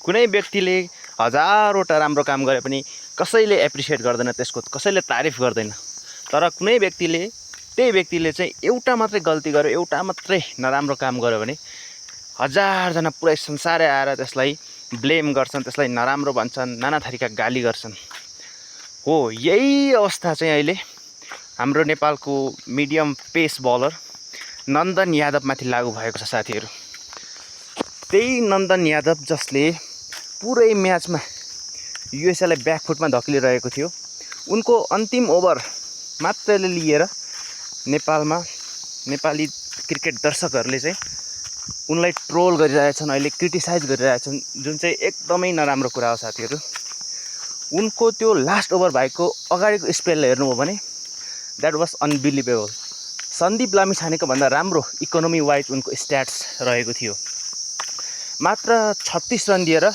कुनै व्यक्तिले हजारवटा राम्रो काम गरे पनि कसैले एप्रिसिएट गर्दैन, त्यसको कसैले तारिफ गर्दैन। तर कुनै व्यक्तिले त्यही व्यक्तिले चाहिँ एउटा मात्रै गल्ती गर्यो, एउटा मात्रै नराम्रो काम गर्यो भने हजारजना पुरै संसारै आएर त्यसलाई ब्लेम गर्छन्, त्यसलाई नराम्रो भन्छन्, नाना थरीका गाली गर्छन्। हो, यही अवस्था चाहिँ अहिले हाम्रो नेपालको मिडियम पेस बलर नन्दन यादवमाथि लागू भएको छ साथीहरू। त्यही नन्दन यादव जसले पुरै म्याचमा युएसएलाई ब्याकफुटमा धकिलिरहेको थियो, उनको अन्तिम ओभर मात्रले लिएर नेपाली क्रिकेट दर्शकहरूले चाहिँ उनलाई ट्रोल गरिरहेछन्, अहिले क्रिटिसाइज गरिरहेछन्, जुन चाहिँ एकदमै नराम्रो कुरा हो साथीहरू। उनको त्यो लास्ट ओभर भएको अगाडिको स्पेल हेर्नुभयो भने द्याट वाज अनबिलिभेबल। सन्दीप लामिछानेको भन्दा राम्रो इकोनोमी वाइज उनको स्ट्याट्स रहेको थियो। मात्र 36 रन दिएर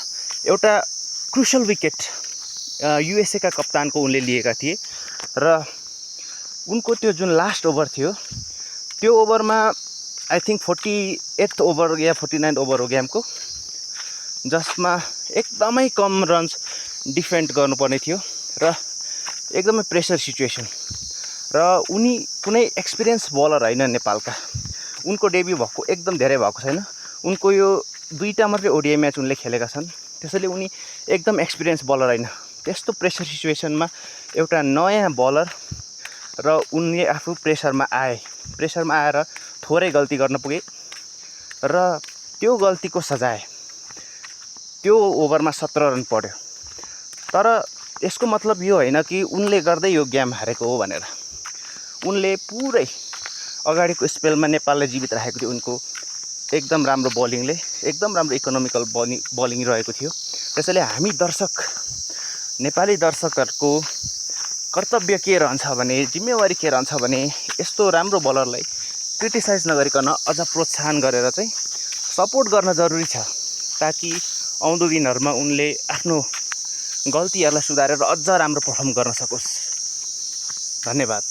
एउटा क्रुसियल विकेट युएसएका कप्तानको उनले लिएका थिए र उनको त्यो जुन लास्ट ओभर थियो, त्यो ओभरमा I think 48th over yeah 49th over हो गेमको, जसमा एकदमै कम रन्स डिफेन्ड गर्नुपर्ने थियो र एकदमै प्रेसर सिचुएसन। र उनी कुनै एक्सपिरियन्स बलर होइन नेपालका। उनको डेब्यू भएको एकदम धेरै भएको छैन। उनको यो 2टा मात्रै ओडिआई म्याच उनले खेलेका छन्, त्यसैले उनी एकदम एक्सपिरियन्स बलर होइन। त्यस्तो प्रेसर सिचुएसनमा एउटा नयाँ बलर र उनले आफू प्रेसरमा आएर थोरै गल्ती गर्न पुगे र त्यो गल्तीको सजाय त्यो ओभरमा 17 रन पड्यो। तर यसको मतलब यो होइन कि उनले गर्दै यो गेम हारेको हो भनेर। उनले पुरै अगाडिको स्पेलमा नेपाललाई जीवित राखेको थियो। उनको एकदम राम्रो बलिङले, एकदम राम्रो इकोनोमिकल बलिङ रहेको थियो। त्यसैले हामी नेपाली दर्शकहरूको कर्तव्य के रहन्छ भने, जिम्मेवारी के रहन्छ भने, यस्तो राम्रो बलरलाई क्रिटिसाइज नगरिकन अझ प्रोत्साहन गरेर चाहिँ सपोर्ट गर्न जरुरी छ, ताकि आउँदो दिनहरूमा उनले आफ्नो गल्तीहरूलाई सुधारेर अझ राम्रो पर्फर्म गर्न सकोस्। धन्यवाद।